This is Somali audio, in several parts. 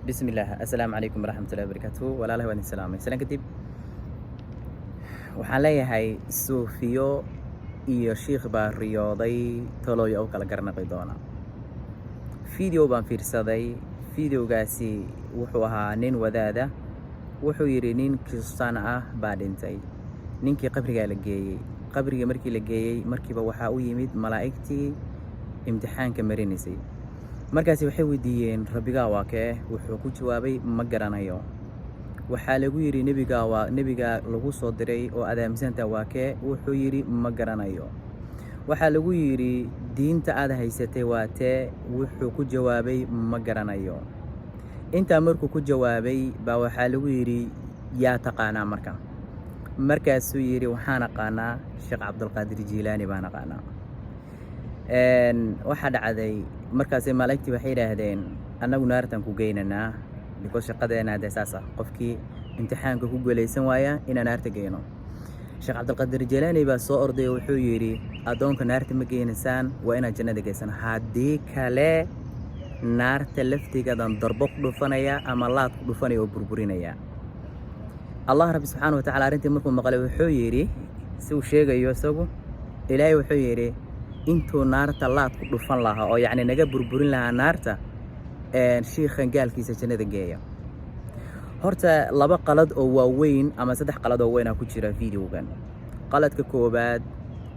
Bismillaah. Assalaamu calaykum waraxmatullahi wabarakaatuh. Walaalahay, waan idin salaamay. Salaan kadib, waxaan leeyahay suufiyo iyo shiikh baa riyooday, tolooyo u kala garnaqi doona. Video baan fiirsaday. Videogaasi wuxuu ahaa nin wadaada. Wuxuu yidhi nin Kristaan ah baa dhintay. Ninkii qabrigaa la geeyey. Qabriga markii la geeyey, markiiba waxaa u yimid malaa'igtii imtixaanka marinaysay. Markaasi waxay weydiiyeen, "Rabbigaa waa kee?" Wuxuu ku jawaabay, "Ma garanayo." Waxaa lagu yidhi, "Nebigaa waa nebigaa lagu soo diray oo aad aaminsantaa waa kee?" Wuxuu yidhi, "Ma garanayo." Waxaa lagu yidhi, "Diinta aad haysatay waa tee?" Wuxuu ku jawaabay, "Ma garanayo." Intaa markuu ku jawaabay baa waxaa lagu yidhi, "Yaa taqaanaa?" Markaasuu yidhi, "Waxaan aqaanaa Sheekh Cabdulqaadir Jiilaani baan aqaanaa." Waxaa dhacday markaasi malaa'igtii waxay yidhaahdeen, "Annagu naartaan ku geynanaa, because shaqadeena dee saas ah, qofkii imtixaanka ku guulaysan waaya inaan naarta geyno." Sheekh Cabdulqaadir Jiilaani baa soo orday oo wuxuu yidhi, "Addoonka naarta ma geynaysaan, waa inaad jannada geysaan. Haddii kale naarta laftigeedan darbo ku dhufanaya ama laad ku dhufanaya oo burburinaya." Allah rabbi subxaana wa tacala arrintii markuu maqlay, wuxuu yidhi, si uu sheegayo isagu, Ilaahay wuxuu yidhi, "Intuu naarta laad ku dhufan lahaa oo yacni naga burburin lahaa naarta, shiikhan gaalkiisa jannada geeya." Horta laba qalad oo waaweyn ama saddex qalad oo weyn aa ku jira videogan. Qaladka koowaad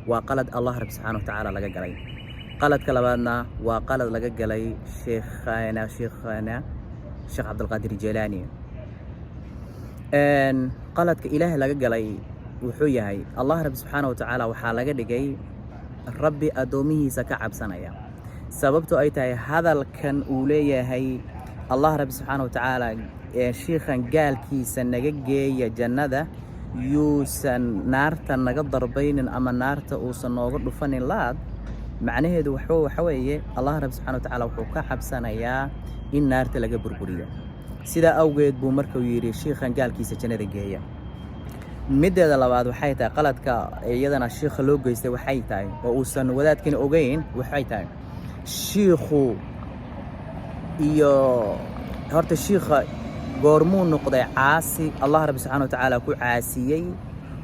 waa qalad Allah rabbi subxaana wa tacaala laga galay. Qaladka labaadna waa qalad laga galay sheekhana Sheekh Cabdulqaadir Jilaani. Qaladka Ilaahay laga galay wuxuu yahay, Allah rabbi subxaana wa tacaala waxaa laga dhigay rabbi addoomihiisa ka cabsanaya. Sababto ay tahay, hadalkan uu leeyahay Allah rabbi subxaana wa tacaala, shiikhan gaalkiisa naga geeya jannada, yuusan naarta naga darbaynin ama naarta uusan nooga dhufanin laad, macnaheedu waxa weeye, Allah rabbi subxana wa tacaala wuxuu ka cabsanayaa in naarta laga burburiyo. Sidaa awgeed buu markuu yidhi, "Shiikhan gaalkiisa jannada geeya." Mideeda labaad waxay tahay, qaladka iyadana shiikha loo geystay waxay tahay, oo uusan wadaadkani ogeyn, waxay tahay shiikhu iyo horta shiikha goormuu noqday caasi Allah rabbi subxana wa tacaala ku caasiyey,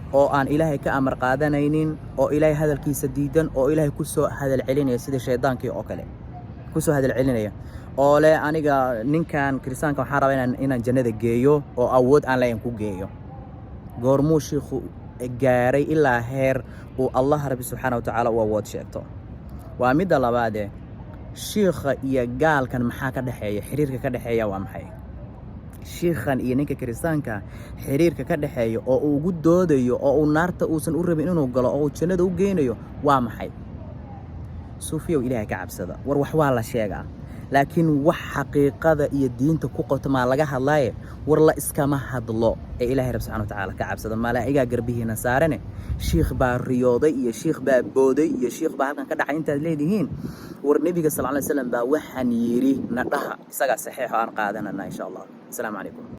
oo aan Ilaahay ka amar qaadanaynin, oo Ilaahay hadalkiisa diidan, oo Ilaahay ku soo hadal celinaya sida shaydaankii oo kale ku soo hadal celinaya, oo leh, "Aniga ninkan Kiristaanka waxaan rabaa inaan jannada geeyo oo awood aan leeyan ku geeyo"? Goormuu shiikhu gaaray ilaa heer uu Allah rabbi subxaana wa tacaala u awood sheegto? Waa midda labaade, shiikha iyo gaalkan maxaa ka dhexeeya? Xiriirka ka dhexeeya waa maxay? Shiikhan iyo ninka Kiristaanka xiriirka ka dhexeeya oo uu ugu doodayo oo uu naarta uusan u rabin inuu galo oo uu jannada u geynayo waa maxay? Suufiyow, Ilaahay ka cabsada. War wax waa la sheegaa, laakiin wax xaqiiqada iyo diinta ku qotomaa laga hadlaaye, war la iskama hadlo ee Ilahay rabbi subxana wa tacaala ka cabsada. Malaa'igaa garbihiina saarane. Shiikh baa riyooday iyo shiikh baa booday iyo shiikh baa halkan ka dhacay intaad leedihiin, war Nebiga sal ly slam baa waxaan yidhi na dhaha, isagaa saxiixo aan qaadanana, insha Allah. Asalaamu calaykum.